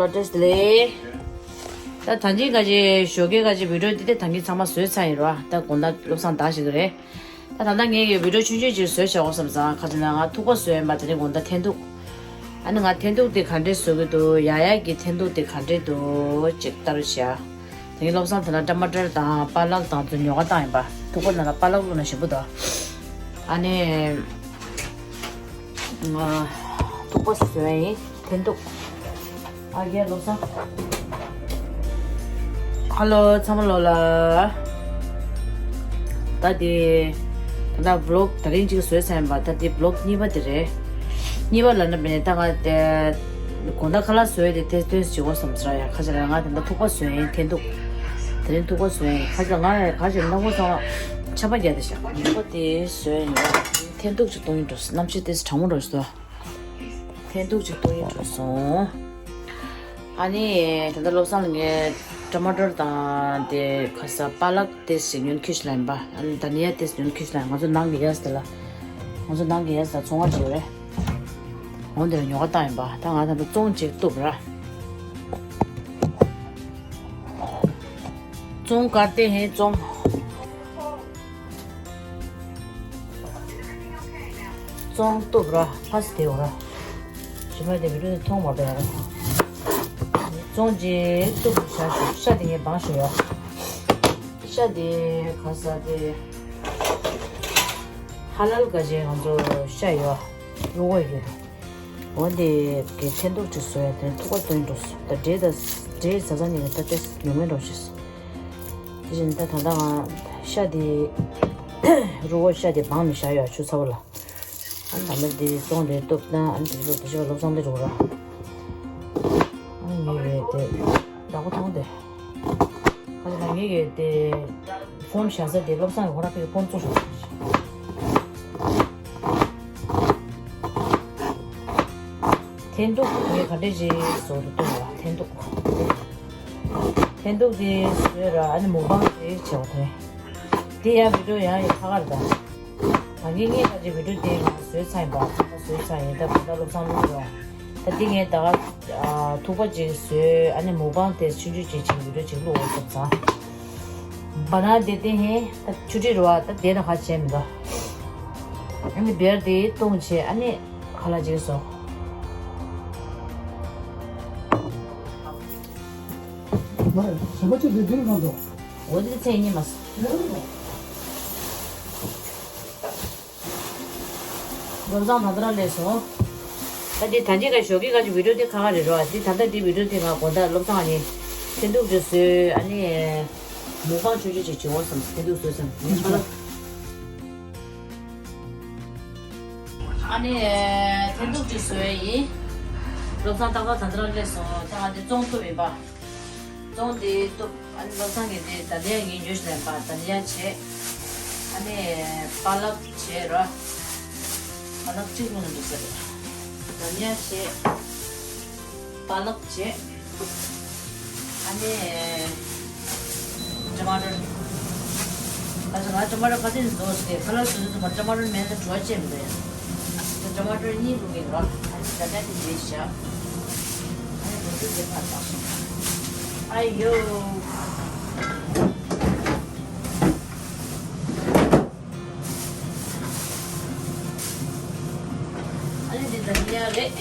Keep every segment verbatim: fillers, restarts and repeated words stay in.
བཀྲ་ཤིས་བདེ་ལེགས། ད་ད་གིན་ཁ་ཅིག་ཞོགས་ཀས་ཁ་ཅིག་བི་ཌིའོ་འདི་དེ་ད་གིན་ཚང་མ་བཟོས་ཚར་ཡིན་རོ། ད་དགོང་དག་བློ་བཟང་ད་ཞིག་རེད། ད་ད་ལྟ་ངས་ཀྱི་བི་ཌིའོ་ཆུང་ཆུང་ཅིག་བཟོས་བྱ་འོ་བསམ་ཙང་ཁ་ཅིག་ན་ང་ཐུག་པ་བཟོས་ཡིན་པ། དེ་རིང་དགོང་དག་འཐེན་ཐུག་ཨ་ནི་ང་འཐེན་ཐུག་དེ་ག་འདྲས་བཟོ་གི་འདུག་ཡ་ཡ་གི་འཐེན་ཐུག་དེ་ག་འདྲས་འདུག་ཅིག་ལྟ་རོགས་བྱ། དེ་གིན་བློ་བཟང་དེ་ལ་ཊ་མ་ཊར་དང་པ་ལག་དང་ཚོ་ཉོ་ག་བཏང་ཡིན་པ། ཐུག་པ་ནང་ལ་པ་ལག་བླུགས་ན་ཞིམ་པོ་འདུག་ཨ་ནི། ང་ཐུག་པ་བཟོས་ཡིན། འཐེན་ཐུག་ཨ་རྒྱལ་བློ་བཟང་། ཧ་ལོ་ཚང་མ་ལོ་ལ། ད་དེ། ད་ལྟ་བི་ལོག་ད་རིང་གཅིག་བཟོས་ཚར་ཡིན་པ། ད་དེ་བི་ལོག་གཉིས་པ་དེ་རེད། གཉིས་པ་ལ་ན་མེད་ད་ང་དེ། དགོང་དག་ཁ་ལག་བཟོས་དེ་དེ་སྟོན་ཞིག་འོ་བསམ་ཟེར་ཡ། ཁ་ཅིག་ལ་ང་དེ་འདྲ་ཐུག་པ་བཟོས་ཡིན། འཐེན་ཐུག་དེ་རིང་ཐུག་པ་བཟོས་ཡིན། ཁ་ཅིག་ལ་ང་ཡ་ཁ་ཅིག་སྣང་བ་ཚང་མ་ཆར་པ་བརྒྱབ་དེ་ཤག་གཉིས་པ་དེ་བཟོས་ཡིན། འཐེན་ཐུག་ཅིག་གཏོང་ཡིན་འགྲོ། གནམ་གཤིས་དེ་གྲང་མོ་འགྲོ་ཞིག་འདུག་འཐེན་ཐུག་ཅིག་གཏོང་ཡིན་འགྲོ་སོང་། ཨ་ནི་ད་ལྟ་བློ་བཟང་ལ་ངས་ཊ་མ་ཊར་དང་དེ་ཁ་ས་པ་ལག་དེ་ཞིག་ཉོན་ཁྱི་ཞིག་ལ་ཡིན་པ། ཨ་ནི་ད་ནི་ཡ་དེ་ཞིག་ཉོན་ཁྱི་ཞིག་ལ་ཡིན། ང་ཚོ་ནང་གི་ཡས་དེ་ལ། ང་ཚོ་ནང་གི་ཡས་ལ་ཚོང་བ་ཅིག་ཡོད་རེད། འོ་འདི་ལ་ཉོ་ག་བཏང་ཡིན་པ། ད་ང་ད་ལྟ་ཙོང་ཅིག་གཏུབ་ར། ཙོང་གར་ཏེ་ཧེ་ཙོང་། ཙོང་གཏུབ་ར་ཕ་སི་དེ་འོ་ར། ཞི་མ་དེ་བི་ཌིའོ་མཐོང་མ་པས་ར། ཙོང་ཅིག་གཏུབ་བྱ་ཞུ། ཤ་དེ་ངས་སྦང་ཞུ་ཡོད། ཤ་དེ་ག་ས་དེ། ཧ་ལལ་ག་ཅེ་ང་ཚོ་ཤ་ཡོད། རུ་བོ་ཡོད། འོ་དེ་གི་འཐེན་ཐུག་ཅིག་བཟོས་ཡ། དེ་ཐུག་པ་བཏོན་འགྲོ། ད་འབྲས་ད་འབྲས་ཟ་ཟ་ཉིན་གི་ད་ཏེས་ཉུང་མེད་འགྲོ་ཞེས། དེ་བཞིན་ད་ད་ལྟ་ང་ཤ་དེ་རུ་བོ་ཤ་དེ་སྦང་ནས་བཞག་ཡོད་ཆུ་ཚ་བོ་ལ། ཨ་ནི་ད་ལྟ་དེ་ཙོང་དེ་གཏུབ་ན་ཨ་ནི་དེ་ཚོ་དེ་ཚོ་བློ་བཟང་དེ་འགྲོ་ར། ཨ་ནི་ངས་རེད་དེ་ཡག་པོ་མཐོང་དེ། ཁ་ཅིག་ལ་ངས་ཡོད་དེ། ཕོན་བཞག་ས་དེ་བློ་བཟང་གི་ཁོ་རང་ཕ་གི་ཕོན་བཙུགས་ཤོག་འཐེན་ཐུག་ངས་ག་འདྲས་ཅིག་བཟོ་འདུག་ལྟོས་ར། འཐེན་ཐུག་འཐེན་ཐུག་དེ་བཟོས་ར། ཨ་ནི་མུག་པང་དེ་བྱས་པ་དེ། དེ་ཡང་བི་ཌིའོ་ཡང་ཡང་ཁ་ཁར་དང་། ད་གིན་ངས་ད་ཅིག་བི་ཌིའོ་དེ་ང་བཟོས་ཚར་ཡིན་པ། ཚང་མ་བཟོས་ཚར་ཡིན། ད་ད་ལྟ་བློ་བཟང་བླུགས་ར། ད་འདི་ངས་ད་ག་ཨ་ཐུག་པ་ཅིག་བཟོས། ཨ་ནི་མུག་པང་དེ་ཆུང་ཆུང་ཅིག་བྱས་བི་ཌིའོ་ཅིག་བླུགས་འོ་བསམ་ཙང་། བ་ན་དེ་དེ་ཧེ་ད་ཆུ་ཁྲི་རུ་བ་ད་དེ་ན་ཁ་བྱས་མི་འདུག་ཨ་ནི་བེར་དེ་བཏུང་བྱས། ཨ་ནི་ཁ་ལག་ཅིག་བཟོ། མ་རེད། གཞན་པ་ཅིག་དེ་འདིར་གནང་འདུག་འོ་དེ་ཚེ་གཉིས་མ་སོང་། བློ་བཟང་ད་ལྟ་རང་སླེབས་སོང་། ད་འདི་ད་གིན་ག་ཞོགས་ཀས་ག་ཅིག་བི་ཌིའོ་དེ་ཁ་ཁ་རེད་རོ། འདི་ད་ལྟ་འདི་བི་ཌིའོ་དེ་ང་དགོང་དག་བློ་བཟང་ཨ་ནི་འཐེན་ཐུག་ཅིག་བཟོས། ཨ་ནི་མུག་པང་ཆུང་ཆུང་ཅིག་བྱེད་འོ་བསམ། འཐེན་ཐུག་བཟོས་བསམ། ངས་ཁ་ལག་ཨ་ནི་འཐེན་ཐུག་ཅིག་བཟོས་ཡིན། བློ་བཟང་ཏག་ཏག་ད་ལྟ་རང་སླེབས་སོང་། ད་ང་འདི་ཙོང་གཏུབ་ཡིན་པ། ཙོང་དེ་གཏུབ། ཨ་ནི་བློ་བཟང་གིས་དེ་ད་ལྟ་ངས་ཉོས་ཤིག་ལེན་པ། ད་ལྟ་བྱས། ཨ་ནི་པ་ལག་བྱས་ར། པ་ལག་གཅིག་ལོངས་འདུག་ཟེར། ད་ལྟ་བྱས། པ་ལག་བྱས། ཨ་ནི་ཊ་མ་ཊར། ད་ཆ་ང་ཊ་མ་ཊར་ག་ཚོད་འདུག་ཟེར། ཁ་ལག་བཟོ་དུས་ཙམ་པ་ཊ་མ་ཊར་མེད་ན་བྲོ་བ་ཅན་མི་འདུག་ཡ། ད་ཊ་མ་ཊར་གཉིས་བླུགས་ཀྱི་ར། ཨ་ནི་ད་ལྟ་དེ་འདྲས་བཞག་ཨ་ནི་ལོ་རྒྱུས་དེ་ཕར་བཏང་ཤོག་ཨ་ཡོ། ཨ་ནི་འདི་ད་ནི་ཡ་རེད།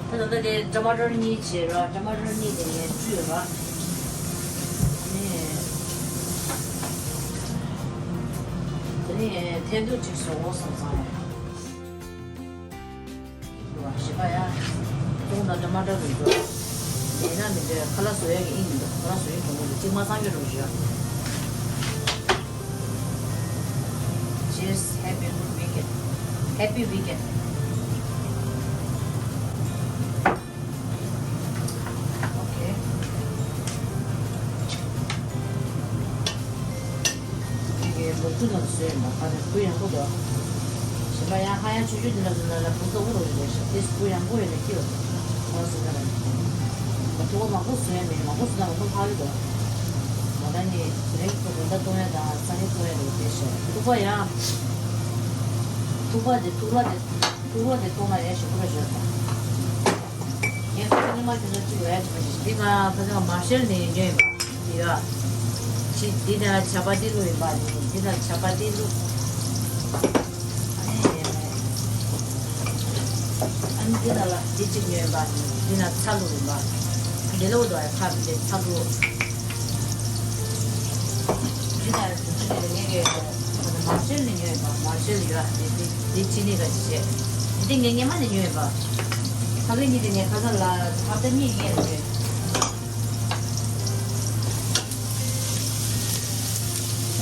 ད་ད་ལྟ་དེ་ཊ་མ་ཊར་གཉིས་བྱས་ར། ཊ་མ་ཊར་གཉིས་དེ་ངས་བཀྲུས་ར། ཨ་ནི་དེ་ནི་འཐེན་ཐུག་ཅིག་བཟོ་འོ་བསམ་སོང་ཡ། ཞེས་པ་ཡ། ཙོང་དང་ཊ་མ་ཊར་མི་འདུག་དེས་ན་མི་འདོད། ཁ་ལག་བཟོ་ཡག་གི་དབྱིངས་མི་འདུག་ཁ་ལག་བཟོ་ཡག་གི་མི་འདུག་གཅིག་མ་ཚང་གི་རུ་བཞག Cheers, happy weekend. Happy weekend. Okay. དེ་གའི་ལོ་ཆུ་ལ་བཟོས་ཡིན་པ། ཁ་རེ་སྤུ་ཡང་པོ་འདུག་གཞན་པ་ཡང་ཧ་ཡང་ཆུ་ཆུ་དེ་འདྲ་བཟོས་ན་ལ་སྤུ་ཚོ་དབུ་རུ་ཡོད་རེད་ཤག་དེ་སྤུ་ཡང་པོ་ཡོད་ན་སྐྱིད་པ་འདུག་ཁ་བཟོས་ན་ལ་ཐུག་པ་མང་པོ་བཟོས་ཡ་མེད། མང་པོ་བཟོས་ན་མང་པོ་ལྷག་གི་འདུག་ང་ད་ནི་དེ་རིང་ཚོ་དགོང་དག་གཏོང་ཡ་དང་སང་ཉིན་གཏོང་ཡ་རེད་དེ་ཤག་ཐུག་པ་ཡང་ཐུག་པ་དེ་ཐུག་ལ་དེ་ཐུག་ལ་དེ་གཏོང་ན་ཡ་ཞིམ་པོ་རེད་ཤག་ངས་ཁོ་ མ་དེ་ཚོ་གཅིག་ལས་འདི་ང་ཕ་ཚང་མར་ཤལ་ནས་ཉོས་ཡིན་པ་འདི་ཡ། ཅི་འདི་ན་ཇ་པ་ཏི་བླུགས་ཡིན་པ་འདི་ན་ཇ་པ་ཏི་བླུགས། ཨ་ནི་ཨ་ནི་འདི་ན་ལ་འདི་གཅིག་ཉོས་ཡིན་པ་འདི་ན་ཚྭ་བླུགས་ཡིན་པ། འདི་ལོ་དོ་ཡ་ཁ་འདི་ཚྭ་བླུགས། འདི་ན་འདི་ནས་ངས་ཀྱི་མར་ཤལ་ནས་ཉོས་ཡིན་པ་མར་ཤལ་ཡོད་འདི་འདི་འདི་ཕྱི་ནས་ག་ཅི་བྱས། འདི་ངས་སྔོན་མ་ནས་ཉོས་ཡིན་པ། ཕ་གི་གཉིས་དེ་ངས་ཁ་སང་ལ་ཧབ་ཏ་གཉིས་ཡིན་ཡང་ཉོས།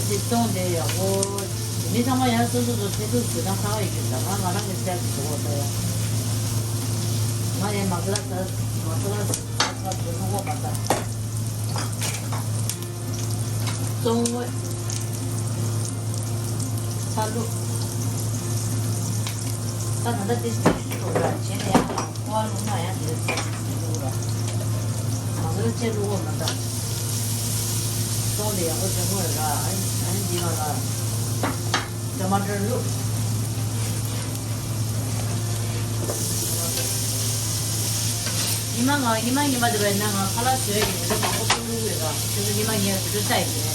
འདི་བཙོང་དེ་ཡག་པོ། མི་ཚང་མ་ཡང་སོ་སོ་སོ་ཐེ་ཐུག་བཟོས་སྟངས་ཁ་བ་ཡི་གེ་ཟ་ང་ང་རང་གི་སེལ་གྱི་བཟོ་བོ་ད་ཡ། ང་ཡང་མ་ས་ལ་ཟ་མ་ས་ལ་ཟ་ས་བཟོ་ནུ་བོ་མ་ཟ། བཙོང་བ། ཚ་ལུ། ད་ད་ལྟ་དེ་ཤི་ཤི་རོ་ར་བྱས་ནས་ཡང་ཁོ་བ་ལུང་ན་ཡང་དེ་ཚ་ཤི་ལུ་ར། མ་ས་ལ་ཆེ་ལུ་བོ་མ་ཟ། བཙོང་དེ་ཡག་པོ་བྱུང་བ་ར་ཨ་ནི་ཨ་ནི་འདི་ང་ལ། Tomato བླུགས། ཉི་མ་ང་ཉི་མ་ཉི་མ་དེ་བས་ན་ང་ཁ་ལག་བཟོས་ཡིན་འདི་མང་པོ་བླུགས་ཡོད་ར། ཁྱོད་ཚོ་ཉི་མ་ངས་བུ་ཆུ་ལྟ་ཡིན་དེ།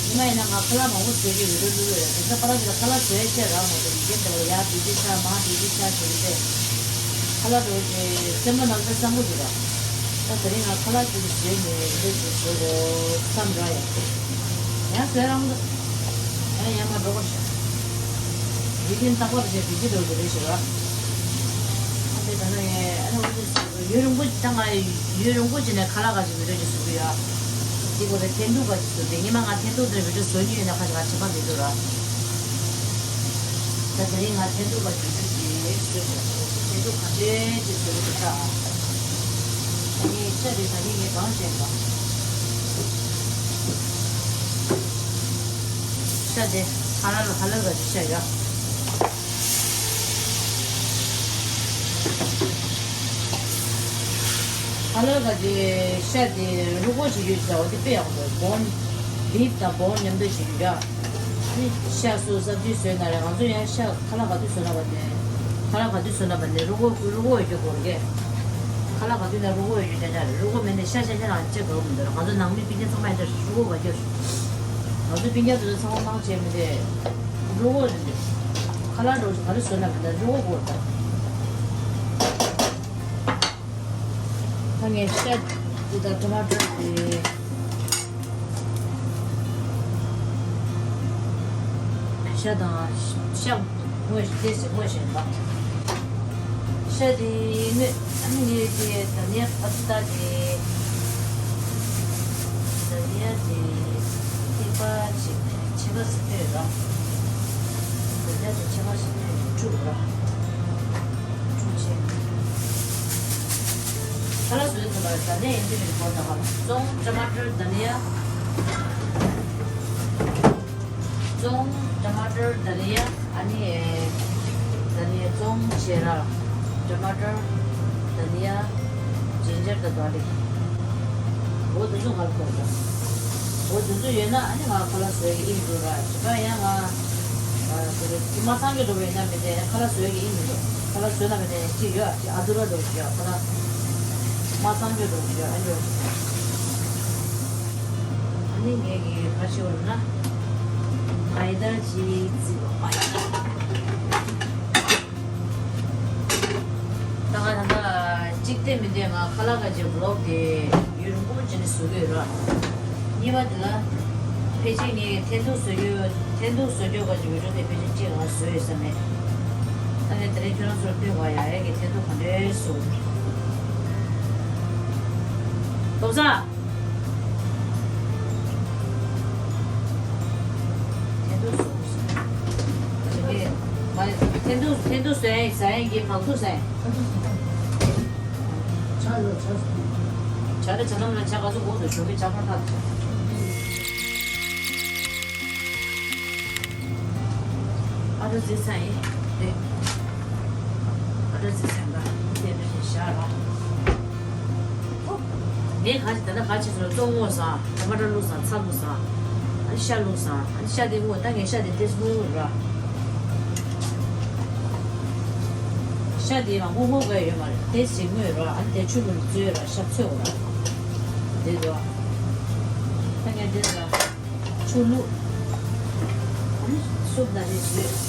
ཉི་མ་ཡིན་ན་ང་ཁ་ལག་མང་པོ་བཟོས་ཀྱི་ཡོད་ར་བླུགས་ཡོད་ར། དེ་ཚོ་ཁ་ལག་དེ་ལ་ཁ་ལག་བཟོས་ཤེས་ར་མ་གཏོགས་ཡི་གེ་འདྲ་བོ་ཡ་དེ་དེ་ཆ་མ་དེ་དེ་ཆ་བྱེད་དེ། ཁ་ལག་འདྲ་བོ་དེ་སེམས་པ་ནང་དུ་བསམ་གི་འདུག་ར། ད་དེ་རིང་ང་ཁ་ལག་ཅིག་བཟོས་ནས་འདི་ཅིག་བཟོ་དགོས་བསམ་འདྲ་ཡང་། ཡང་བཟོས་རང་འདུག་ཡང་ཡང་མ་འགྲོ་དགོས་ཤག་ཡུལ་ཀྱི་རྟག་པར་བྱས་བདེ་སྐྱིད་འགྲོ་དགོས་རེད་ཞེས་པ། ཨ་ནི་ད་ནི་ཨ་ནི་འོ་དེ་ཟེར་ཡུན་རིང་པོ་ད་ང་ཡུན་རིང་པོ་བྱས་ནས་ཁ་ལག་ག་ཅིག་མི་འདོད་ཅིག་བཟོ་གི་ཡོད། འདི་གོ་ད་འཐེན་ཐུག་ག་ཅིག་བཟོ་དེ་ཉི་མ་ང་འཐེན་ཐུག་དེ་བི་ཌིའོ་བཟོ་མྱོང་ཡོད་ན་ཁ་ཅིག་ང་དྲན་པ་མི་འདུག་ར། ད་དེ་རིང་ང་འཐེན་ཐུག་ག་ཅིག་བཟོ་གི་བཟོ་དགོས་འཐེན་ཐུག་ག་འདྲས་ཅིག་བཟོ་གི་འདུག་ད། ཨ་ནི་ཤ་དེ་ད་ནི་ངས་གང་བྱས་པ། ཤ་དེ་ཧ་ལ་ལ་ཧ་ལ་ག་ཅིག་ཤ་ཡ། ཧ་ལ་ག་ཅིག་ཤ་དེ་རུས་ཁོག་བྱེད་རྒྱུ་བྱ་བ་དེ་དཔེ་ཡག་པོ་འདུག་བོན། བིབ་དང་བོན་མཉམ་དུ་བྱེད་རྒྱུ་ཡ། ཤ་སོ་སོ་སབ་ཇི་བཟོས་ན་རེད། ང་ཚོ་ཡང་ཤ་ཁ་ལག་ག་དུས་བཟོས་ན་བ་ནས། ཁ་ལག་ག་དུས་བཟོས་ན་བ་ནས་རུས་ཁོག་རུས་ཁོག་ཡོད་རྒྱུ་དགོས་རེད། ཁ་ལག་ག་དུས་ན་རུས་ཁོག་ཡོད་རྒྱུ་ཅན་ཅན་རེད། རུས་ཁོག་མེད་ནས་ཤ་ཤ་ཤ་རང་ཅེས་དགོས་མི་འདུག་ང་ཚོ་ནང་མི་སྤུན་ཀྱག་ཚང་མ་ཡིན་ད་རུས་ཁོག་ག་རྒྱུ། ང་ཚོ་སྤུན་ཀྱག་ཚོ་ཚང་མ་མང་ཆེ་མི་འདུག་རུས་ཁོག་རེད་འདུག་ཁ་ལག་འགྲོ་ག་རེ་བཟོས་ན་མི་འདུག་རུས་ཁོག་དགོས་རེད་ད། ད་ངས་ཤ་འདི་དང་ཊ་མ་ཊར་འདི། ཤ་དང་ཤ་ངོས་ཤིག་ཏེ་ཟེར་ངོས་ཤིག་ལ། ཤ་འདི་ངོས་ཨ་ནི་ངས་དེ་ད་ནས་ཕ་ཏ་དེ། ད་ནས་དེ་ཏི་པ་ཅིག་ཕྱེད་ཀ་ཟིག་ཕུད་ར། ད་ནས་དེ་ཕྱེད་ཀ་ཟིག་ཕུད་དཀྲུག་ར། ཁ་ལག་བཟོས་ཐུབ་པ་ད་ནས་ཡིན་གྱི་མིན་གོ་ད་ཧ་ལ་བཙོང་ཊ་མ་ཊར་དྷ་ནི་ཡ། བཙོང་ཊ་མ་ཊར་དྷ་ནི་ཡ་ཨ་ནི་དྷ་ནི་ཡ་བཙོང་བྱས་ར་ཊ་མ་ཊར་དྷ་ནི་ཡ་ཇིན་ཇར་དང་གྷར་ལིག་འོ་དེ་ཚོ་ང་ལ་དགོས་ད། འོ་དེ་ཚོ་ཡོད་ན་ཨ་ནི་ང་ཁ་ལག་བཟོས་ཀྱི་ཡིན་འགྲོ་ར་བྱས་པ་ཡང་ང་དེ་རེད་དེ་མ་ཚང་གི་འགྲོ་བས་ན་མི་དེ་ཁ་ལག་བཟོས་ཀྱི་ཡིན་མི་འགྲོ་ཁ་ལག་བཟོས་ན་མི་དེ་ཅི་ཡོད། ཨ་དུ་ར་རོ་ཞུ་ཁོ་ན། མ་གསང་རྒྱུ་རོ་ཞུ་ཨ་རོ། ཨ་ནི་ངས་ཀྱི་ག་ཞིག་བར་ན། མ་ཡི་དྭགས་ཅིག་བརྩིས་པ་མ་ཡི་དྭགས། ད་ང་ད་ལྟ་གཅིག་བལྟས་མི་བལྟས་ང་ཁ་ལག་ཁ་ཅིག་བི་ལོག་དེ་ཡུན་རིང་པོ་ཅིག་ནས་བཟོ་གི་ཡོད་ར། གཉིས་པ་དེ་ལ། ཕལ་ཆེར་ངས་འཐེན་ཐུག་བཟོ་རྒྱུ། འཐེན་ཐུག་བཟོ་རྒྱུ་ག་ཅིག་བི་ཌིའོ་དེ་ཕལ་ཆེར་གཅིག་ང་བཟོས་ཡོད་ས་མེད། ད་ནས་དེ་རིང་ཁྱོད་རང་ཚོར་སྟོན་དགོས་ཡ་ཡ་གི་འཐེན་ཐུག་ག་འདྲས་བཟོ། ལོ་ཙཱ། འཐེན་ཐུག་བཟོ། འཐེན་ཐུག་འཐེན་ཐུག་བཟོ་ཡ་ཡིན་ཟ་ཡ་ཡིན་གྱི་བག་ཐུག་ཟ་ཡ་ཡིན། ཇ་ཡོད་ཇ། ཇ་དང་ཇ་ནང་ལ་ཇ་ག་ཚོད་དགོས་འདུག་ཞོགས་ཀས་ཇ་ཕར་ཐག་ཏུ། ཨ་ད་ཟི་ཚ་ཡིན། རེད། ཨ་ད་ཟི་ཚ་འགའ་དེ་འདྲ་ཞིག་བཞག་ར། ངས་ག་ཅི་ད་ལྟ་ག་ཅི་ཟེར་ན་བཙོང་ངོ་ཟ། ཊ་མ་ཊར་བླུགས་ཟ། ཚྭ་བླུགས་ཟ། ཨ་ཤ་བླུགས་ཟ། ཨ་ཤ་དེ་ངོ་ད་ངས་ཤ་དེ་ཏེས་སྨུག་སྨུག་ར། ཤ་དེ་མ་སྨུག་སྨུག་ག་ཡོད་མ་རེད། དེ་ཞིག་སྔོས་ར། ཨ་ནི་དེ་ཆུ་ལུག་བཙོས་ར། ཤ་བཙོས་འོ་ར། འདི་ལོ། ད་ངས་འདི་ལ་ཆུ་བླུགས། ཨ་ནི་སུབ་ད་ཞིག་བཙོས།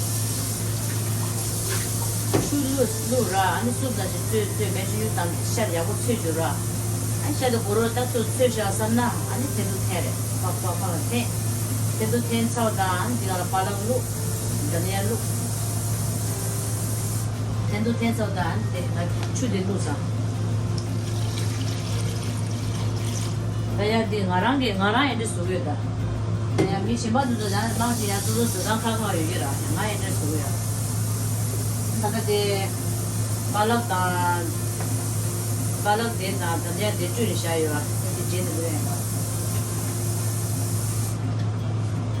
ཆུ་བླུགས་བླུགས་ར། ཨ་ནི་སུབ་ད་ཞིག་བཙོས་བཙོས་མེད་ཆུ་ཆུ་དང་ཤར་ཡག་པོ་བཙོས་བཅུག་ར། ཨ་ནི་ཤ་དེ་གོ་རོ་ད་ཚོ་བཙོས་བཞག་བསམ་ན། ཨ་ནི་ཐེན་ཐུག་འཐེན་རེད། ཕག་ཕག་ཕག་ལ་འཐེན། ཐེན་ཐུག་འཐེན་ཚར་དང་ཨ་ནི་འདི་ག་ལ་པ་ལག་བླུགས། འདི་ནས་བླུགས། ཐེན་ཐུག་འཐེན་ཚར་དང་དེ་ང་ཆུ་དེ་བླུགས་ཙང་། ད་ཡ་འདི་ང་རང་གི་ང་རང་ཡང་འདི་བཟོ་གི་ཡོད་ད། ད་ཡ་མི་གཞན་པ་ཚོ་ཚོ་ཡང་ནང་ཆེ་ཡང་སོ་སོ་བཟོ་སྟངས་ཁག་ཁག་ཡོད་ཀྱི་ར། ང་ཡང་འདི་བཟོ་གི་ཡོད། ད་ལྟ་དེ་པ་ལག་དང་། པ་ལག་དེ་དང་དམ་ཡ་དེ་བཀྲུས་ནས་བཞག་ཡོད་ར། དེ་རྗེས་དེ་ལོས་ཡིན་པ།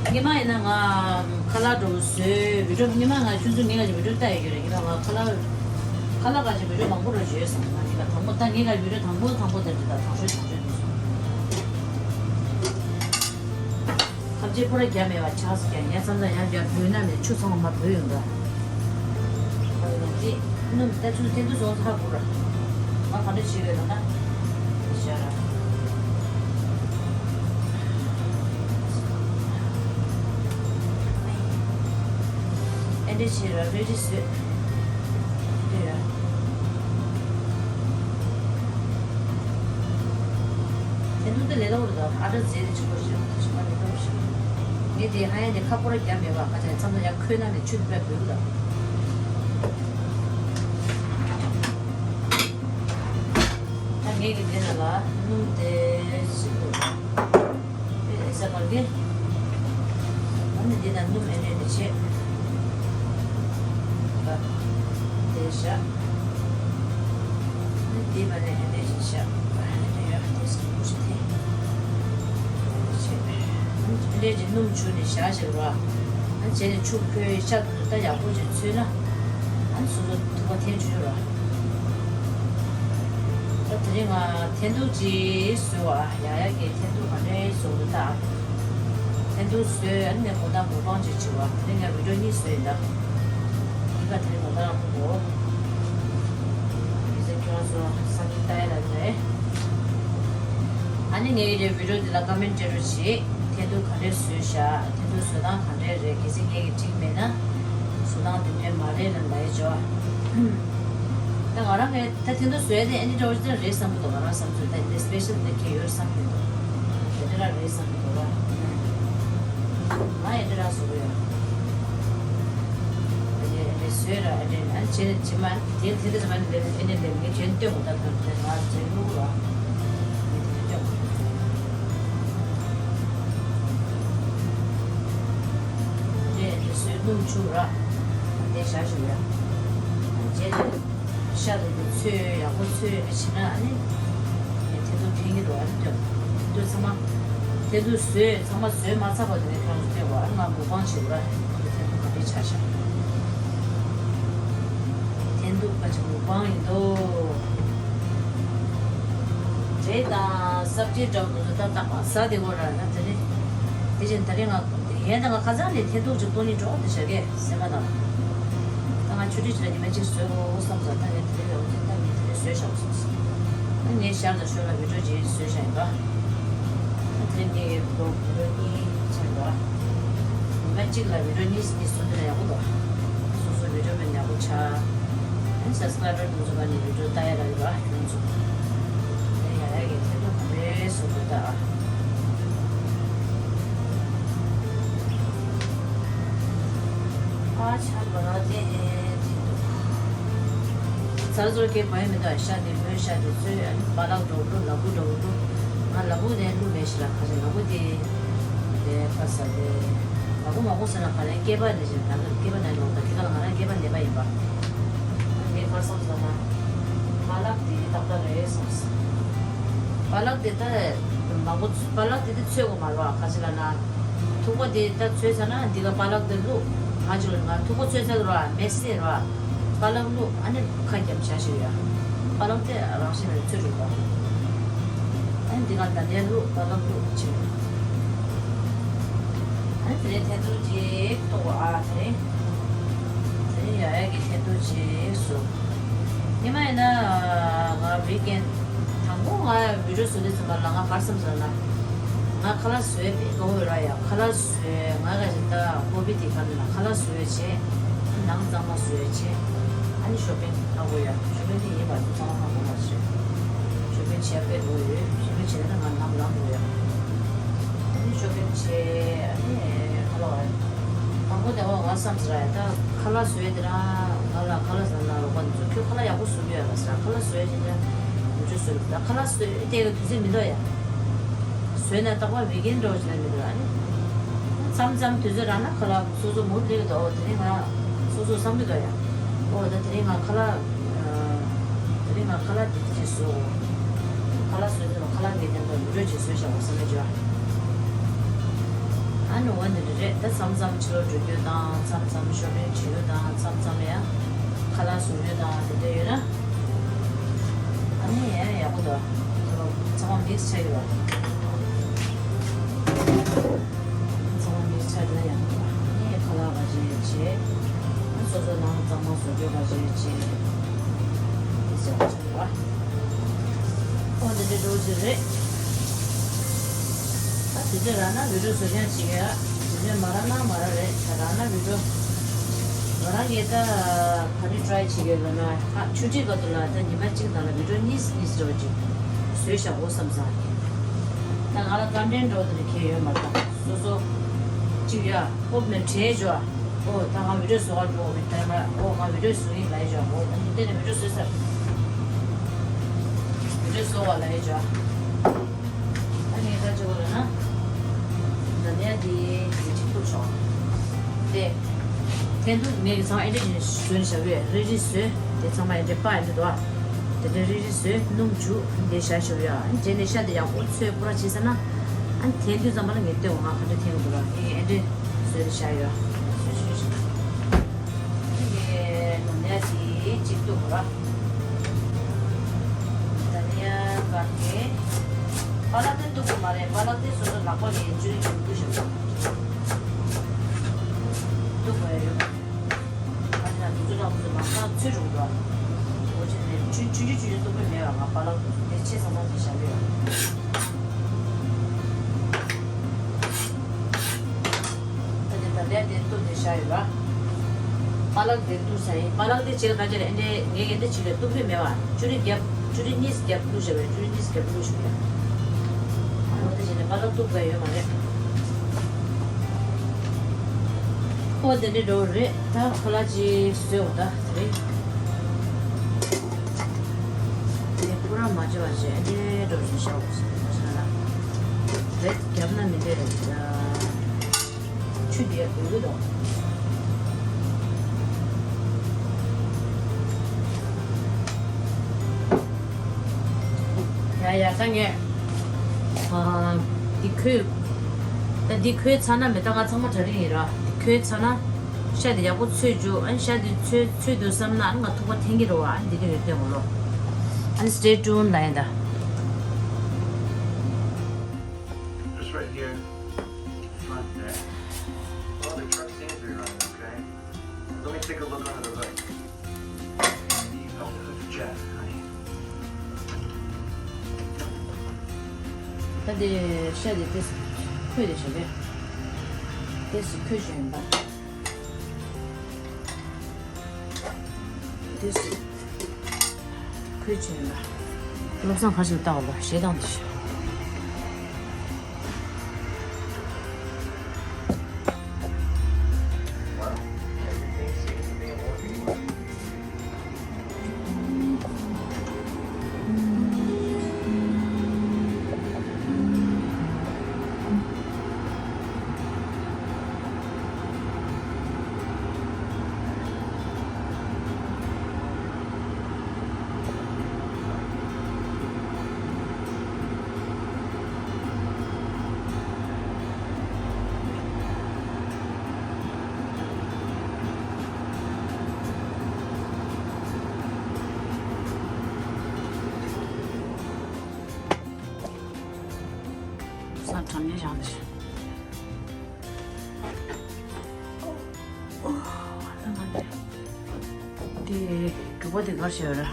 སྔོན་མ་ཡིན་ན་ང་ཁ་ལག་འགྲོ་བཟོས་བི་ཌིའོ། སྔོན་མ་ང་ཆུང་ཆུང་ངེད་ཀ་ཅིག་བི་ཌིའོ་ལྟ་ཡོད་ཀྱི་རེད། ཡིན་ན་ང་ཁ་ལག་ཁ་ལག་ཀ་ཅིག་བི་ཌིའོ་མང་པོ་རོ་བྱོས་སོང་། ང་ངེད་ཀ་དང་པོ་ད་ངེད་ཀ་བི་ཌིའོ་དང་པོ་དང་པོ་དེ་འདྲ་ད་དང་ཤོས་དང་ཤོས་འདུག་སོང་། ཁ་ལག་པོ་ར་རྒྱ་མེད་པ་ཆགས་སོང་། རྒྱ་ངས་མཚམས་མཚམས་ཡང་རྒྱ་བུད་ན་མེད་ཆུ་ཚང་མ་བུད་ཡོང་ད། ཨ་ནི་སྣུམ་ད་ཆུ་ཐེན་ཐུག་སོང་ཧ་གོ་ར། ང་ག་འདྲ་བྱེད་ཀྱི་ཡོད་ལབ་ན། ཤ་ར། ཨེ་འདྲ་བྱེད་ར་རེ་རེ་བཟོས། ལྟོས་ཡ། ཐེན་ཐུག་དེ་ལས་སླ་པོ་རེད་ད། ཨ་ཏྲ་རྫས་དེ་གཅིག་པོ་རེད། གཞན་པ་ལས་སླ་པོ་ཞིག་རེད། ངས་དེ་ཧ་ཡ་དེ་ཁ་པོ་ར་རྒྱ་མེད་པ་ཁ་ཆ་མཚམས་མཚམས་ཡར་ཁོལ་ན་ནས་ཆུ་དེ་པས་བུད་ད། ད་ངས་ཀྱི་དེ་ནང་ལ་སྣུམ་དེ་ཞིག་དགོས། ཨེ་ཟ་བར་གི། ཨ་ནི་འདི་ན་སྣུམ་ཨེ་འདྲས་འདྲས་བྱེད། ད་དེ་བཞག། ཨ་ནི་འདི་བ་ནས་ཨེ་འདྲས་ཞིག་བཞག། ཨ་ནི་འདི་ཡོད་དེ་སི་ཀུ་ཤི་དེ། ཨེ་འདྲས་བྱེད། ཨ་ནི་ཨེ་འདྲས་ཀྱི་སྣུམ་བྱུགས་ནས་བཞག་བཞག་རོ། ཨ་ནི་བྱས་ནས་ཆུ་ཁོལ་ཤ་དུ་ད་ཡག་པོ་ཅིག་ཚོས་ན། ཨ་ནི་སོ་སོ་ཐུག་པ་འཐེན་བཅུག་རོ། ད་དེ་རིང་ང་ཐེན་ཐུག་ཅིག་བཟོས་བ། ཡ་ཡ་གིས་ཐེན་ཐུག་ག་འདྲས་བཟོ་འདུག་ད། ཐེན་ཐུག་བཟོས་ཨ་ནི་ངས་གོ་ད་མུག་པང་ཅིག་བྱས་བ། དེ་རིང་ང་བི་ཌིའོ་གཉིས་བཟོས་ཡིན་ད། གཉིས་ཀ་དེ་རིང་གོ་ད་རང་པོ་འདུག་ཡིན་ཟེར་ཁྱོད་རང་ཚོ་སང་ཉིན་ལྟ་ཡ་ལ་རེད། ཨ་ནི་ངའི་རེ་བི་ཌིའོ་འདི་ལ་ཀ་མེན་ཊི་སྤྲད་རོགས་བྱེད། ཐེན་ཐུག་ག་འདྲས་བཟོས་ཤག་ཐེན་ཐུག་བཟོ་སྟངས་ག་འདྲས་རེད། གལ་སྲིད་ངས་ཀྱི་འགྲིག་མེད་ན། བཟོ་སྟངས་དེ་འདྲས་མ་རེད་ལབ་ལབ་ཡས་བྱོས། ད་ང་རང་གིས་ད་དེ་འདྲ་བཟོས་ཏེ་ཨ་ནི་འདྲ་བོ་ཅིག་རེད་བསམ་གྱི་འདུག་ང་རང་བསམ་ཚུལ་ད་འདི་སི་པེ་ཤལ་འདི་གས་ཡོད་བསམ་གྱི་འདུག་དེ་འདྲ་རེད་བསམ་གྱི་འདུག་ང་ཨེ་འདྲ་ར་བཟོ་གི་ཡོད། ཨེ་འདྲ་བཟོས་ར་ཨེ་འདྲ་ཨ་ནི་བྱས་ནས་བྱེ་མ་དེ་དེ་འདྲ་བཟོས་མ་ནི་ལེབ་ཨེ་འདྲ་ལེབ་ངས་དེ་སྟོན་གོ་ད་དོན་དེ་ང་དེ་བླུག་ར་ངས་དེ་སྟོན་གོ། ཨེ་འདྲ་བཟོས་སྣུམ་བྱུག་ར་དེ་བཞག་བཞག་ཡ། རྗེས་ལ། ཤ་དང་དེ་ཚོས་ཡག་པོ་ཚོས་ནས་བྱས་ན་ཨ་ནི། དེ་ཚོ་འཐེན་གྱི་འདུག་ཨ་ནི་ལྟོས། དེ་ཚང་མ། དེ་ཚོ་བཟོས་ཚང་མ་བཟོས་མ་ཚར་བར་དེ་ནས་ཁྱོད་ཚོ་ལྟོས་པ། ཨ་ང་མུག་པང་བྱེད་དགོས་ར། དེ་ཚོ་ག་འདྲས་ཆགས་ཤག་དེ་འདུག་ཁ་ཆེ་མུག་པང་ཡིན་འདུག་འབྲས་དང་སབ་ཇི་འདྲ་བོ་དེ་ཚོ་ད་བཏགས་པ་ཟ་བདེ་བོ་ར་ན་དེ་རེད། དེ་བཞིན་ད་རེས་ང་ཡན་ད་ང་ཁ་སང་ནས་ཐེན་ཐུག་ཅིག་གཏོང་སྙིང་འདོད་དེ་བྱ་གས་སེམས་པ་དང་། ད་ང་ཆུ་ཁྲུས་བྱེད་ལ་ཉི་མ་གཅིག་བཟོས་རོགས་བསམ་ས། ད་ངས་དེ་རིང་ལ་འོ་ཙི་ད་ངས་དེ་རིང་བཟོས་བཞག་སོང་ཟེར། ད་ངས་ཤར་དང་ཤོར་ལ་བི་ཌིའོ་ཅིག་བཟོས་བཞག་ཡིན་པ། ད་དེ་རིང་ངས་བི་ཌིའོ་གཉིས་བྱས་པ། ཉི་མ་གཅིག་ལ་བི་ཌིའོ་གཉིས་གཉིས་བཟོ་འདི་ལ་ཡག་པོ་འདུག་སོ་སོ་བི་ཌིའོ་མེད་ཡག་པོ་ཆགས། ཨ་ནི་སབ་སི་ཀ་རའི་བར་དེ་ཚོ་ག་ནས་བི་ཌིའོ་ལྟ་ཡ་ལ་ཡོད་པ་ཁྱོད་ཚོ། ཨ་ནི་ཡ་ཡ་གི་ཐེ་ཐོ་ག་རེ་བཟོ་དགོས་ད། ཨ་ཆ་མ་ར་དེ་ཨེ་དེ་འདུག་ཚར་ཚོར་གྱི་བ་ཡི་མི་འདུག་ཤ་དེ་མོའི་ཤ་དེ་ཚོས་ཨ་ནི་པ་ལག་འགྲོ་བླུག་ལ་བུ་འགྲོ་བླུག་ང་ལ་བུ་ནས་བླུག་མེད་ཤི་ལ་ཁ་ཤས་ལ་བུ་དེ་དེ་ཁ་ས་དེ་ལ་བུ་མ་གོ་ས་ན་ག་རེ་སྐེད་པ་ནས་བཞིན་ད་ག་སྐེད་པ་ནས་ལོག་ད་དེ་ག་ལ་ང་རང་སྐེད་པ་ནད་པ་ཡིན་པ། ངས་ག་རེ་བསམ་སོང་ན། པ་ལག་དེ་ཏག་ཏག་རེད་བསམ་སོང་། པ་ལག་དེ་ད་མང་པོ་པ་ལག་དེ་དེ་ཚོས་གོ་མ་རོ་ཨ་ཁ་ཅི་ལ་ན། ཐུག་པ་དེ་ད་ཚོས་ཚར་ན་འདི་ག་པ་ལག་དེ་བླུག་ང་ཅི་ལ་ང་ཐུག་པ་ཚོས་ཚར་རོ་ཨ་མེ་སེ་རོ་ཨ། པ་ལག་བླུག་ཨ་ནི་ཁ་རྒྱབ་བྱ་ཞིག་ཡ། པ་ལག་དེ་རང་བཞིན་རེད་ཚོས་རུག་པ། ཨ་ནི་འདི་ག་ད་ལན་བླུག་པ་ལག་བླུག་ཅིག་ཨ་ནི་དེ་ནས་ཐེ་ཐུག་ཅིག་གཏོགས་པ་ཨ་དེ། དེ་ནས་ཡ་ཡ་གི་ཐེ་ཐུག་ཅིག་བཟོ། ཉི་མ་ཡིན་ན་ང་ཝིག་ཨེན་དང་པོ་ང་བི་ཌིའོ་བཟོ་དུས་ཙམ་པ་ལ་ང་ག་རེ་བསམ་སོང་ལབ་ན། ང་ཁ་ལག་བཟོས་པའི་དགའ་བོ་ཡོད་ར་ཡ། ཁ་ལག་བཟོས་ང་ག་ཞིག་ད་ཧོ་བི་དེ་ག་རེ་ལབ་ན། ཁ་ལག་བཟོས་བྱས། ནང་གཙང་མ་བཟོས་བྱས། ཨ་ནི་ཤོ་པིང་ལྷག་དགོས་ཡ། ཤོ་པིང་དེ་ཡིན་པ་དུ་གཙང་མ་ལྷག་དགོས་མ་བྱས། ཤོ་པིང་བྱས་དཔེ་དགོས་ཡོད། ཤོ་པིང་བྱས་ན་ང་ནང་ལངས་དགོས་ཡ། ཨ་ནི་ཤོ་པིང་བྱས། ཨ་ནི་ཁ་ལག་བ། དང་པོ་དེ་བ་ང་བསམ་ཟེར་ཡ། ད་ཁ་ལག་བཟོས་དེ་ར་ང་ལ་ཁ་ལག་ཟ་ན་རོགས་པ་འདི་ཚོ་ཁྱོད་ཁ་ལག་ཡག་པོ་བཟོ་གི་ཡོད་ལ་ཟེར། ཁ་ལག་བཟོས་བྱས་ན་མུ་ཅོ་བཟོས་ལ། ད་ཁ་ལག་བཟོས་དེ་ག་དུས་ཚོད་མི་འདུག་ཡ། བཟོས་ན་རྟག་པར་ཝིག་ཨེན་འགྲོ་བྱས་ན་མི་འདུག་ཨ་ནི། མཚམས་མཚམས་དུས་ཚོད་རག་ན་ཁ་ལག་སོ་སོ་མུར་ལེགས་འདུག་འོ་དེ་རིང་ང་སོ་སོ་བསམ་གི་འདུག་ཡ། འོ་ད་དེ་རིང་ང་ཁ་ལག་དེ་རིང་ང་ཁ་ལག་དེ་ཅིག་བཟོ། ཁ་ལག་བཟོས་ཚར་ཁ་ལག་ངས་དེ་འདྲ་ཝི་ཌིའོ་ཅིག་བཟོས་བཞག་པ་བསམ་མེད་བྱོས། ཨ་ནི་འོ་འདི་འདྲ་རེད། ད་མཚམས་མཚམས་ཕྱི་ལོགས་འགྲོ་རྒྱུ་དང་མཚམས་མཚམས་ཤོ་པིང་བྱེད་རྒྱུ་དང་མཚམས་མཚམས་ཡང་ཁ་ལག་བཟོ་རྒྱུ་དང་དེ་འདྲ་ཡོད་ན། ཨ་ནི་ཡང་ཡག་པོ་འདུག་ཚང་མ་མིག་སི་ཆགས་ཡོད། ཚང་མ་མིག་སི་ཆགས་ན་ཡག་པོ་འདུག་ཨ་ནི་ཁ་ལག་ག་རེ་བྱེད། སོ་སོ་ནང་གཙང་མ་བཟོ་རྒྱུ་ག་རེ་བྱེད། དེ་ཡག་པོ་ཆགས་འདུག་ཨོ་དེ་འདྲ་འགྲོ་གི་རེད། ད་དུས་ཚོད་རག་ན་ཝི་ཌིའོ་བཟོ་རྐྱང་བྱེད་ཀྱི་ཡོད། དུས་ཚོད་མ་རག་ན་མ་རག་རེད། ད་རག་ན་ཝི་ཌིའོ། ང་རང་གིས་ད་ག་རེ་ཊི་རའི་བྱེད་ཀྱི་ཡོད་ལབ་ན། ཨ་ཆུ་ཊི་སྐབས་དུ་ལ་ད་ཉི་མ་གཅིག་ནང་ལ་ཝི་ཌིའོ་གཉིས་གཉིས་འདྲ་བོ་ཅིག་བཟོས་བཞག་འོ་བསམ་སོང་། ད་ང་ལ་རྩ་འགྲན་འགྲོ་དེ་འདྲ་གང་ཡང་ཡོད་མ་རེད། ད་སོ་སོ་གཅིག་ཡ་ཨོ་མེ་དྲན་བྱོས། ཨོ་ད་ང་ཝི་ཌིའོ་བཟོ་བར་འགྲོ་བའི་ཊའིམ་ལ། ཨོ་ང་ཝི་ཌིའོ་བཟོ་ཡིན་ལབ་ཡ་བྱོས། ཨོ་ད་ནི་དེ་ནས་ཝི་ཌིའོ་བཟོས་ཚར། ཝི་ཌིའོ་བཟོ་བ་ལབ་ཡ་བྱོས། ད་ངས་ད་ཅི་བ་ལ་ན། ད་ནས་དེ་དེ་ཅིག་ཐུག་ཆོག་དེ། འཐེན་ཐུག་ངས་ཀྱི་ཚང་མ་ཨེ་འདྲ་ཞིག་བཟོས་ནས་བཞག་ཡོད། རེ་རེ་བཟོས་དེ་ཚང་མ་ཨེ་འདྲ་པ་ཨེ་འདྲ་འདུག་ཨ། དེ་འདྲ་རེ་རེ་བཟོས་སྣུམ་བྱུག་འདི་བཞག་བཞག་ཡོད། ཨ་རྗེས་ནས་ཤ་དེ་ཡག་པོ་ཚོས་པུ་ར་བྱས་ཚར་ན། ཨ་འཐེན་དུས་ཙམ་པ་ལ་ངས་ལྟོས་ང་ག་འདྲ་འཐེན་གི་འདུག་ལ་ངས་ཨེ་འདྲ་བཟོས་ནས་བཞག་ཡོད། ངས་ནོར་ནས་དེ་གཅིག་ཐུག་གི་ར། ད་ནི་ཡང་ག་གེ། པ་ལག་དེ་གཏུབ་དགོས་མ་རེད། པ་ལག་དེ་སོ་སོ་ལག་པ་ལས་བཅུ་རེ་བཅུ་གཏུབ་ཤོག་གཏུབ་དགོས་ཡ་ཡོད། ཨ་ནི་ང་དུས་ཚོད་ནང་དུ་མ་ཁ་ཚོད་རུང་འགྲོ། འོ་ཅི་ནས་ཆུ་ཆུ་ཆུ་ཆུ་གཏུབ་དགོས་མེད་པ་ང་པ་ལག་དེ་ཆེ་ས་ས་དེ་བཞག་གི་ཡོད། ད་དེ་ད་ལྟ་དེ་གཏུབ་དེ་བཞག་ཡོད་པ། པ་ལག་དེ་གཏུབ་ས་ཡིན། པ་ལག་དེ་བྱེད་ལ་ད་ཅི་ལ་ཨེ་འདྲས་ངས་ཨེ་འདྲས་བྱེད་ལ་གཏུབ་ལུས་མེད་པ། ཅུ་རི་རྒྱབ་ཅུ་རི་གཉིས་རྒྱབ་བླུགས་བཞག་པས། ཅུ་རི་གཉིས་རྒྱབ་བླུགས་བཞག་པས། ཨོ་དེ་བྱས་ནས་པ་ལག་གཏུབ་དགོས་ཡོད་མ་རེད། ཨོ་དེ་འདྲས་འགྲོ་རེད། ད་ཁ་ལག་ཅིག་བཟོས་འོ་ད་དེ་རེད། དེ་ཕུ་ར་མ་བྱེད་པ་བྱས་ཨེ་འདྲས་འགྲོ་བཞིན་བཞག་འོ་ཟེར་ན་རེད། རྒྱབ་ན་མི་འདྲས་རེད་ད། ཆུ་དེ་འོད་གི་དོ། ཡ་ཡ་ད་ངས་ཨ་འདི་ཁོས་ད་འདི་ཁོས་ཚར་ན་མེད་ད་ང་ཚང་མ་གྲ་སྒྲིག་ཡིན་ར། འདི་ཁོས་ཚར་ན་ཤ་དེ་ཡག་པོ་ཚོས་རྒྱུ། ཨ་ཤ་དེ་ཚོས་ཚོས་འདུག་བསམ་ན་ཨ་ང་ཐུག་པ་འཐེན་གི་རེད་བ། ཨ་འདི་གི་རེད་བསྟན་གོ་ལོ། ཨ་stay tuned ལ་ཡིན་ད། Just right here. Front there. Well, the truck seems to be running okay. Let me take a look under the hood. Need help with the jet, honey. ད་འདི་ཤ་དེ་ཏེས་ཁོས་དེ་བྱས་པས། ཏེས་ཁོས་བྱས་ཡིན་པ། ཏེས་ཁོས་བྱས་ཡིན་པ། བློ་བཟང་ཁ་ཤས་ལྟ་བ་ལ་ཞེ་སྡང་དེ་བྱས། ས་གྲམ་ནས་བཞག་འདི། འདི་གྲུ་པ་འདི་གར་བྱས་ཡོད་ར།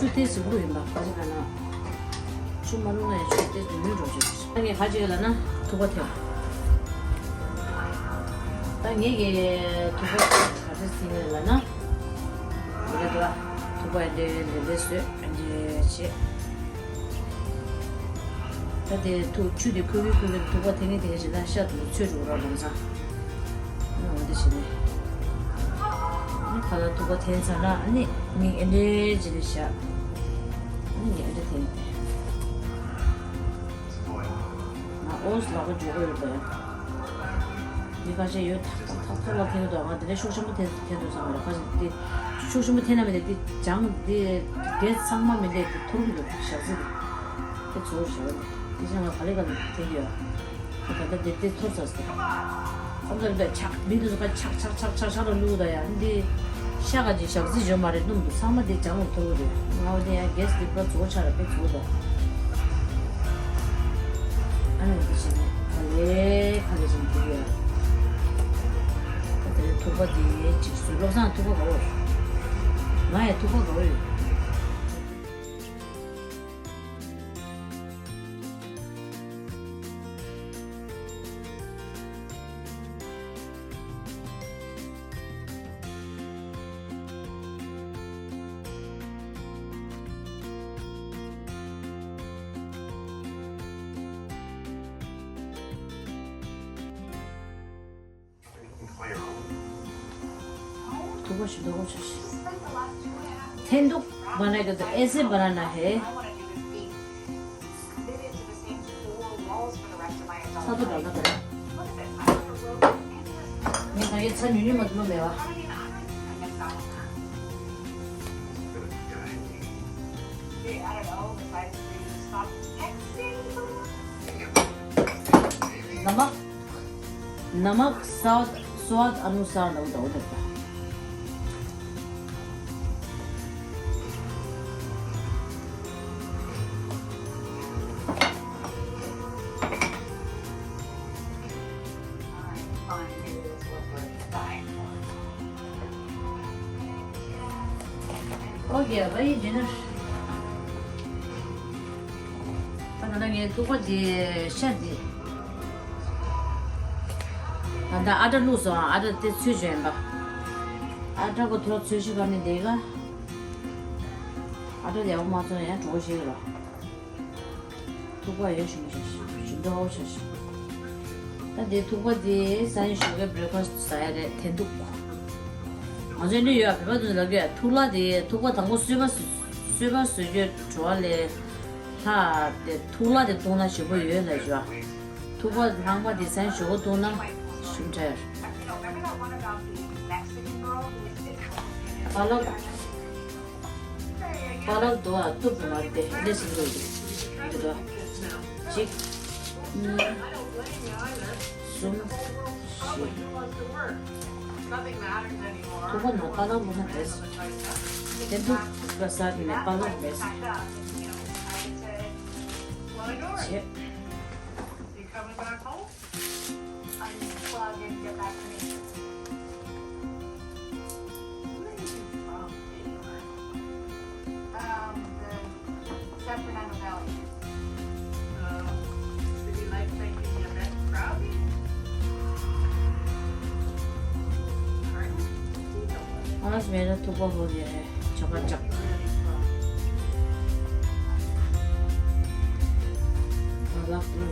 ཆུ་ཏོག་ཙམ་བླུགས་ཡིན་པ། ག་ཅི་ལབ་ན། ཆུ་མ་བླུགས་ན་ཡང་ཆུ་ཏོག་ཙམ་ཉུང་འགྲོ་ཆོག་ད་ངས་ག་ཅི་ལབ་ན་ཐུག་པ་འཐེན། ད་ངས་ཀྱི་ཐུག་པ་ག་ཚོད་བཟོས་ལབ་ན། འདི་འདྲ་འདུག་ཐུག་པ་འདི་འདྲ་འདི་འདྲ་བཟོས། འདི་འདྲ་བྱས། ད་དེ་ཐུག་ཆུ་དེ་ཁོལ་གི་ཁོལ་གི་ཐུག་པ་འཐེན་གི་འཐེན་གི་བྱས་ན་ཤ་དུ་ཚོས་འགྲོ་ར་ལམ་སང་། ཨ་ནི་འོ་འདི་བྱས་ནས། ཨ་ནི་ཁ་ལག་ཐུག་པ་འཐེན་ཚར་ན་ཨ་ནི་མིག་ཨེ་འདྲས་ཅིག་ལ་བཞག་ཨ་ནི་ངས་ཨེ་འདྲས་འཐེན་ཏེ། ང་ཨོ་ཙི་ལག་པ་འཇོག་གི་ཡོད་པས། མི་ཁ་ཤས་ཡོད་ཐག་ཐག་ཐག་ཐག་ལ་འཐེན་གི་འདུག་ང་དེ་འདྲའི་ཤུགས་ཆེན་པོ་འཐེན་འཐེན་འདུག་བསམ་གི་རེད། ཁ་ཤས་དེ་ཤུགས་ཆེན་པོ་འཐེན་ན་མི་འདྲ་དེ་སྦྱང་དེ་རྒྱལ་ཚང་མ་མི་འདྲ་དེ་འཐོར་གི་འདུག་ཞག་ཚི་དེ་དེ་ཚོར་ཞག་དེ་ཚེ་ང་ག་ལེ་ག་ལེ་འཐེན་གི་ཡོད། ད་ལྟ་དེ་དེ་ཐོར་ཚར་སོང་། ཨ་མདོ་རེད་པས། ཆག་མི་འདུག་ཁ་ཆག་ཆག་ཆག་ཆག་ཆག་ལ་བླུགས་ད་ཡ་འདི་ཤ་ག་ཅིག་ཞག་ཚི་འཇོན་མ་རེད། སྣུམ་འདུག་ཚང་མ་དེ་སྦྱང་ལ་འཐོར་གི་རེད། ང་འོ་དེ་ཡ་རྒྱལ་ཚི་དེ་པ་ཚོར་ཆག་རེད་པས་ཚོར་ད། ཨ་ནི་འདི་བྱས་ནས་ག་ལེ་ག་ལེ་བྱས་ནས་འདི་ཡོད། ད་དེ་ཐུག་པ་འདི་ཅིག་བཟོས། བློ་བཟང་ཐུག་པ་དགའ་བོ་རེད། ང་ཡང་ཐུག་པ་དགའ་བོ་ཡོད། ཐུག་པ་ཞིག་འདུག་གོ་ཆ་ཞིག་འཐེན་ཐུག་བ་ན་གི་ཨེ་སེ་བ་ན་ན་ཧེ། ཚྭ་ཐུག་འདྲ་ན་འདྲ། ངས་ད་གའི་ཚྭ་ཉུང་ཉུང་མ་བླུགས་མེད་པ། नमक नमक स्वाद स्वाद अनुसार ལབ་འདྲ་བོ་འདུག་ཨོ་ཡ་བ་ཡི་འདི་ནི། ད་ད་ལྟ་ངས་ཐུག་པ་འདི་ཤ་འདི། ད་ལྟ་ཨ་ཊ་བླུགས་སོང་། ཨ་ཊ་དེ་ཚོས་བྱོན་པ། ཨ་ཊ་གོ་ཐོ་ཚོས་ཤི་ག་ནི་འདི་ག་ཨ་ཊ་ཡག་པོ་མ་ཚོས་ན་ཡང་གྲོགས་ཤིག་རོ། ཐུག་པ་ཡོད་ཞུ་མི་ཞུ་ཞུ་འདྲ་བོ་ཞུ་ཞུ། ད་དེ་ཐུག་པ་དེ་སང་ཉིན་ཞོགས་ཀའི་བྷི་རེག་ཕ་སི་ཟ་ཡ་རེད། འཐེན་ཐུག་ང་ཚོའི་འདི་ཡོད་བོད་པ་ཚོས་ལབ་ཀྱི་ཡ། ཐུག་ལ་དེ་ཐུག་པ་དང་པོ་གསོལ་བ་གསོལ་བ་གསོལ་རྒྱུ་བྲོ་བ་ལས་ལྷག་དེ་ཐུག་ལ་དེ་བཏུང་ན་ཞིམ་པོ་ཡོད་ལབ་ཞུ་བ། ཐུག་པ་ལྷག་མ་དེ་སང་ཞོགས་པ་བཏུང་ན་ཞིམ་དྲགས། པ་ལག་པ་ལག་དོ་ཨ་ཏུབ་མ་དེ་ལེ་སི་འགྲོ་གི་འདུག་གཅིག་གཉིས། གསུམ། བཞི། ཐུག་པ་ན་པ་ལག་ལོ་མ་དེ་དེ་འདུག་པ་ས་དེ་ནས་པ་ལག་ལེ་སི་བྱེད། Unplug and get back to nature. Where are you from, anyway? Um, the San Fernando Valley. Uh, city life making you a bit crowded? Pardon? ཨ་ལ་སི་མེ་ར་ཐུག་པ་ཧོ་ཡེ་ཆོ་ག་ཅག་ཨ་ལ་ཀུ།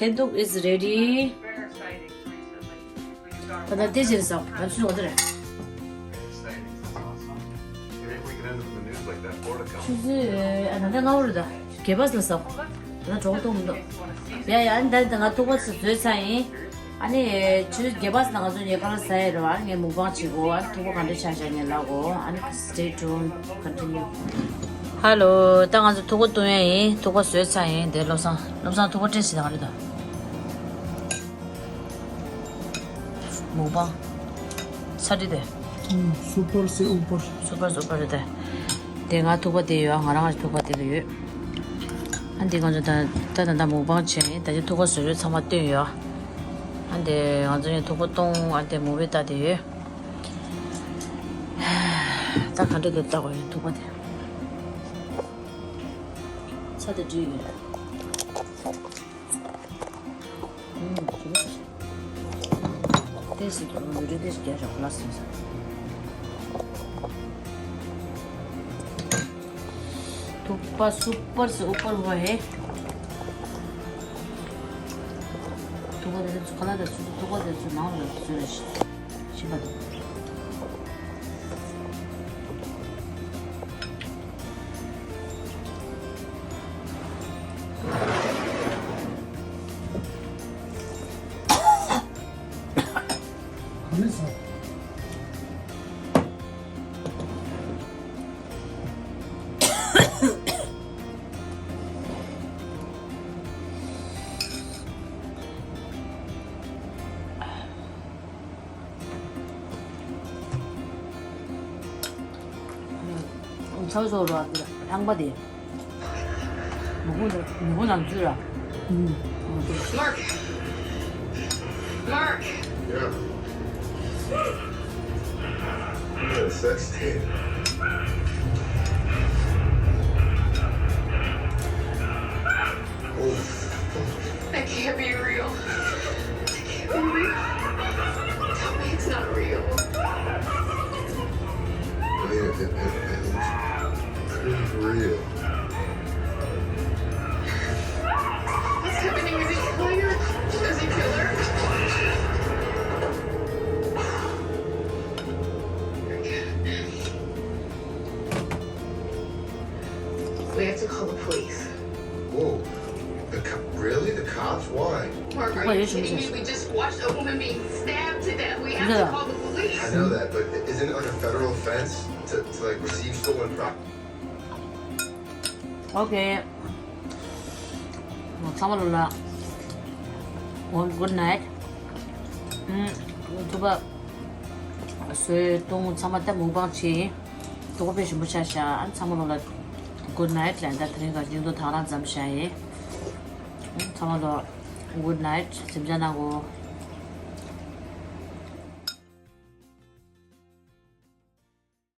འཐེན་ཐུག་is ready. ད་ལྟ་དེ་བྱས་ཟ་ང་ཚོ་འོ་དེ་རེད། ཆུ་ཚོད་ཨ་ད་ལྟ་ལྔ་པོ་རེད་ད། གད་པ་ཟ་ཟ། ད་ལྟ་གྲོགས་གཏོང་མི་འདུག་ཡ་ཡ་ཨ་ནི་ད་ལྟ་ང་ཐུག་པ་ཚོ་བཟོས་ཚར་ཡིན། ཨ་ནི་ཆུ་ཚོད་བརྒྱད་པ་ཙམ་ང་ཚོ་ཉལ་ཁང་ལ་ཟ་ཡི་རེད་བ། ངས་མུག་པང་བྱེད་དགོས། ཨ་ནི་ཐུག་པ་ག་འདྲ་ཆགས་ཤག་ངས་ལབ་དགོས། ཨ་ནི་stay tuned, continue. Hello, ད་ང་ཚོ་ཐུག་པ་བཏུང་ཡ་ཡིན། ཐུག་པ་བཟོས་ཚར་ཡིན། དེ་བློ་བཟང་བློ་བཟང་ཐུག་པ་སྤྲད་ཟིན་ད་ག་རེད་ད། མུག་པང་། ས་འདི་དེ། ཨུམ། super se upor. Super se upor རེད་དེ། དེ་ང་ཐུག་པ་དེ་ཡོད། ང་རང་ང་ཐུག་པ་དེ་ལ་ཡོད། ཨ་འདི་ང་ཚོ་ད་ད་ད་ད་མུག་པང་བྱས་ཡིན། ད་ཅི་ཐུག་པ་བཟོ་རོལ་ཚང་མ་བཏོན་ཡོད། ཨ་འདི་ང་ཚོ་ཡང་ཐུག་པ་བཏུང་། ཨ་འདི་མུ་བི་ལྟ་དེ་ཡོད། ད་ག་འདྲ་འདུག་ལྟ་དགོས་ཡིན་ཐུག་པ་དེ། ཚྭ་དེ་འདྲ་ཡོད། ཨུམ། ཏོག་ཙམ་ཡོད་རེད། ཏོག་ཙམ་རྒྱག་རོགས་ལ་སོང་ཟེར། ཐུག་པ་super se upor हुआ है། ཐུག་པ་དེ་ཚོ་ག་ལ་དེ་ཚོ་ཐུག་པ་དེ་ཚོ་ནང་ལ་བཟོས་རེད། ཤི་པ་དང་། ག་ནས་ཟ། ཚ་བོ་ཚོ་རོ་ལྷང་པ་དེ། མུ་གུ་མུ་གུ་ནང་ཚུད་ར། Mark. Mark. Yeah. You got a sex tape. Oh. That can't be real. That can't be real. Tell me it's not real. I mean, it, it, it, it looks pretty real. What's happening? Is he killing her? Is he kill her? We have to call the police. Whoa. The co- really? The cops? Why? Mark, are you kidding me? We just watched a woman being stabbed to death. We have to call the police. I know that, but isn't it like a federal offense to, to like receive stolen property? Okay. ཚང་མ་ལོ་ལ། One good night. ཨུམ། ཐུག་པ་བཟོས་བཏུང་ཚང་མ་ད་མུག་པང་བྱས། ཐུག་པ་དཔེ་ཞིམ་པོ་ཆགས་ཤག་ཨ་ཚང་མ་ལོ་ལ་good night ལབ། ད་དེ་རིང་ག་ཅིག་ཏུ་ཐག་རང་མཚམས་བཞག་ཡིན། ཨུམ། ཚང་མ་ལོ་good night. གཟིམ་འཇག་གནང་གོ།